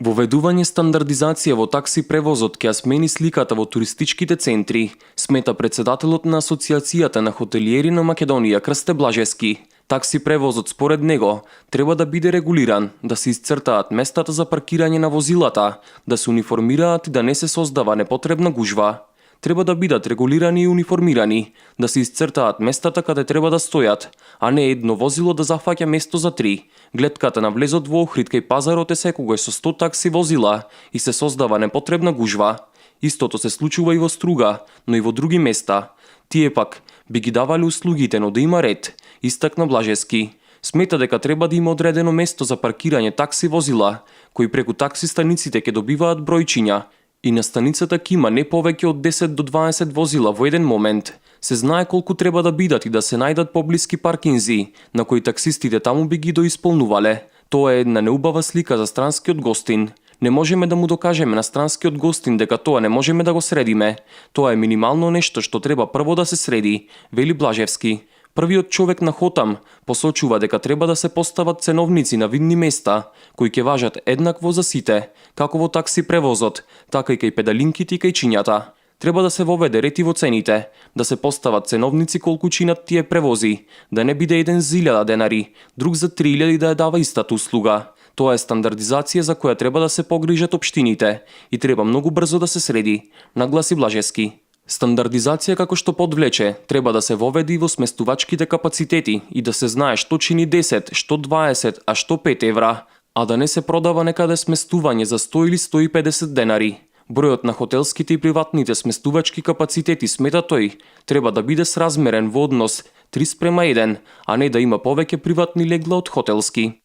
Воведување стандардизација во такси превозот ќе ја смени сликата во туристичките центри, смета председателот на Асоциацијата на хотелиери на Македонија Крсте Блажевски. Такси превозот според него треба да биде регулиран, да се исцртаат местата за паркирање на возилата, да се униформираат и да не се создава непотребна гужва. Треба да бидат регулирани и униформирани, да се исцртаат местата каде треба да стојат, а не едно возило да зафаќа место за 3. Гледката на влезот во Охрид кај пазарот е секогаш со 100 такси возила и се создава непотребна гужва. Истото се случува и во Струга, но и во други места. Тие пак би ги давале услугите, но да има ред, истакна Блажевски. Смета дека треба да има одредено место за паркирање такси возила, кои преку такси станиците ќе добиваат бројчиња, и на станицата ќе има не повеќе од 10 до 20 возила во еден момент. Се знае колку треба да бидат и да се најдат поблиски паркинзи, на кои таксистите таму би ги доисполнувале. Тоа е една неубава слика за странскиот гостин. Не можеме да му докажеме на странскиот гостин дека тоа не можеме да го средиме. Тоа е минимално нешто што треба прво да се среди, вели Блажевски. Првиот човек на Хотам посочува дека треба да се постават ценовници на видни места, кои ќе важат еднакво за сите, како во такси превозот, така и кај педалинките и кај чинјата. Треба да се воведе ред и во цените, да се постават ценовници колку чинат тие превози, да не биде еден за 1000 денари, друг за 3000 да ја дава истата услуга. Тоа е стандардизација за која треба да се погрижат општините и треба многу брзо да се среди, нагласи Блажевски. Стандардизација како што подвлече треба да се воведи во сместувачките капацитети и да се знае што чини 10, што 20, а што 5 евра, а да не се продава некаде сместување за 100 или 150 денари. Бројот на хотелските и приватните сместувачки капацитети, смета тој, треба да биде сразмерен во однос 3:1, а не да има повеќе приватни легла од хотелски.